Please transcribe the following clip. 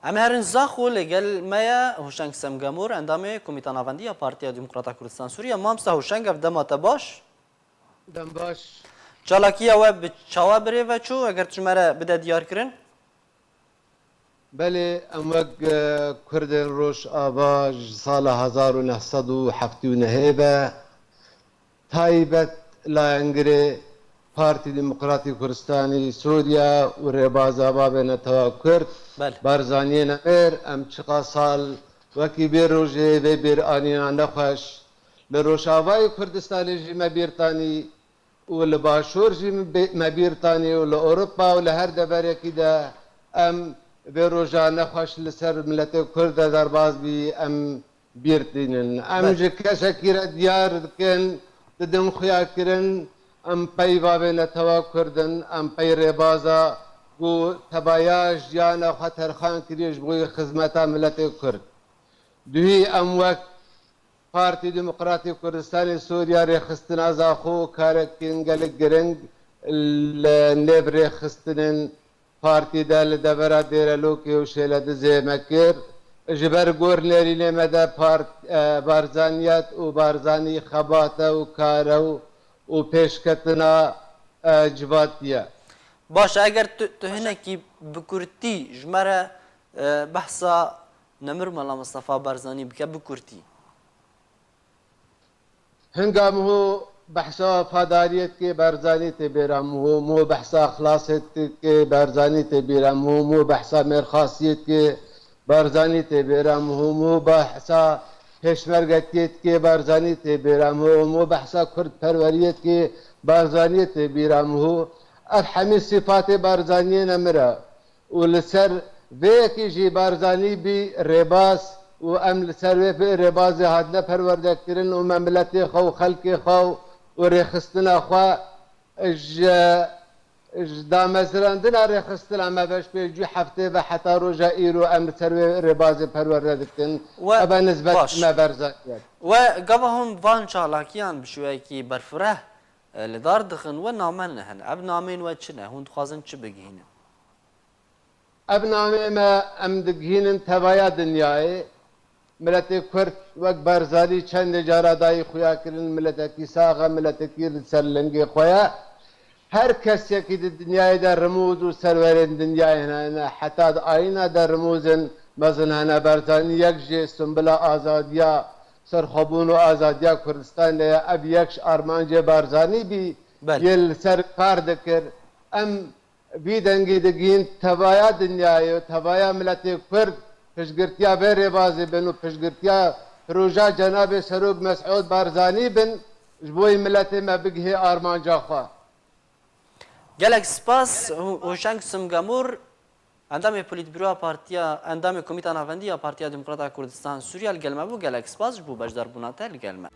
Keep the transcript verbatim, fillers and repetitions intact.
Em herin Zaxo, li gel me ye Hoşeng Semgemor, endamê Komîta Navendî ya Partiya Demokrata Kurdistan Sûriye. Mamosta Hoşeng, ev dema te baş. Dem baş. Çalakiya we bi çawa birêve çû, eger tu ji me re bide diyarkirin? Belê, em wek e, Kurdên Rojava ji sala hezar û neh sed û heftê û nehê ve taybet layengirê Partî Demokratî Kurdistanî Sûriye û rêbaza bavê netewa Kurd Belê. Barzaniyê Nemêr, em çiqa sal wekî vê rojê vê bîranîna nexweş li Rojavayê Kurdistanê jî me bîr tanî û li Başûr jî me bî- me bîr tanî û li Ewropa û li her deverekî de em vê roja nexweş li ser miletê Kurd de derbas bî, em bîr tînin. Em Belê. ji kesekî re diyar dikin, didin xuyakirin, em pey bavê netewa Kurd in, em pey rêbaza ku tevaya jiyana xwe terxan kiriye ji bo xizmeta miletê Kurd. Duhî em wek Partî Demokratî Kurdistanê Sûriye rêxistina Zaxo karekên gelek giring li nêv rêxistinên partî de li devera Dêrelokê û Şêledizê me kir. Ji ber gor nêrînê me de part, e, Barzaniyet û Barzanî xebate û kare û, û pêşketina e, civatiye. Baş e, eger tu, tu hinekî bi kurtî ji me re e, behsa Nemir Mela Mistefa Barzanî bike bi kurtî. Hinga miho behsa wefadariyê dikê Barzanî tê bêra miho, miho behsa xilasê dikê Barzanî tê bêra miho, miho behsa mêrxasiyê dikê Barzanî tê bêra miho, miho behsa pêşmergetiyê dikê Barzanî tê bêra miho, miho behsa kurdperweriyê dikê Barzanî tê bîra miho. Ev hemî sîfatê Barzaniyê Nemir e. Û li ser vê yekê jî Barzanî bî rêbaz û em li ser vê rêbazê hatine perwerdekirin û me miletê xwe û xelkê xwe û rêxistina xwe ji, ji damezrandina rêxistina me ve ji pêncî heftê ve heta roja îro em li ser vê rêbazê perwerde dikin. We Ev e nizbet baş. me Barzanî ye. We gava hûn van çalakiyan bi şêweyekî berfireh e, li dar dixin, we name nihene. Ev nameyên we çi ne? Hûn dixwazin çi bigihînin? Ev namê me em digihînin tevaya dinyayê. Miletê Kurd wek Barzanî çendê cara dayî xuya kirin, miletekî sax e, miletekî li ser lingê xwe ye. Her kesekî di dinyayê de rimûz û serwerên dinyayê hene, heta di ayîna de rimûzên mezin hene. Barzanî yek jê simbila azadiya, serxwebûn û azadiya Kurdistanê ye. Ev yek ji armancê Barzanî bî, Belê. Yê li ser kar dikir. Em vî dengî digihîn tevaya dinyayê û tevaya miletê Kurd piştgirtiya vê rêbazê bin û piştgirtiya proja Cenabê Serok Mesûd Barzanî bin, ji bo yê miletê me bigihê armanca xwe. Gelek spas, Ho- Hoşeng Simgamur, endamê Polîtbîroya Partiya, endamê Komîta Navendî ya Partiya Demokrata Kurdistan Sûriye li gel me bû. Gelek spas ji bo beşdarbûna te li gel me.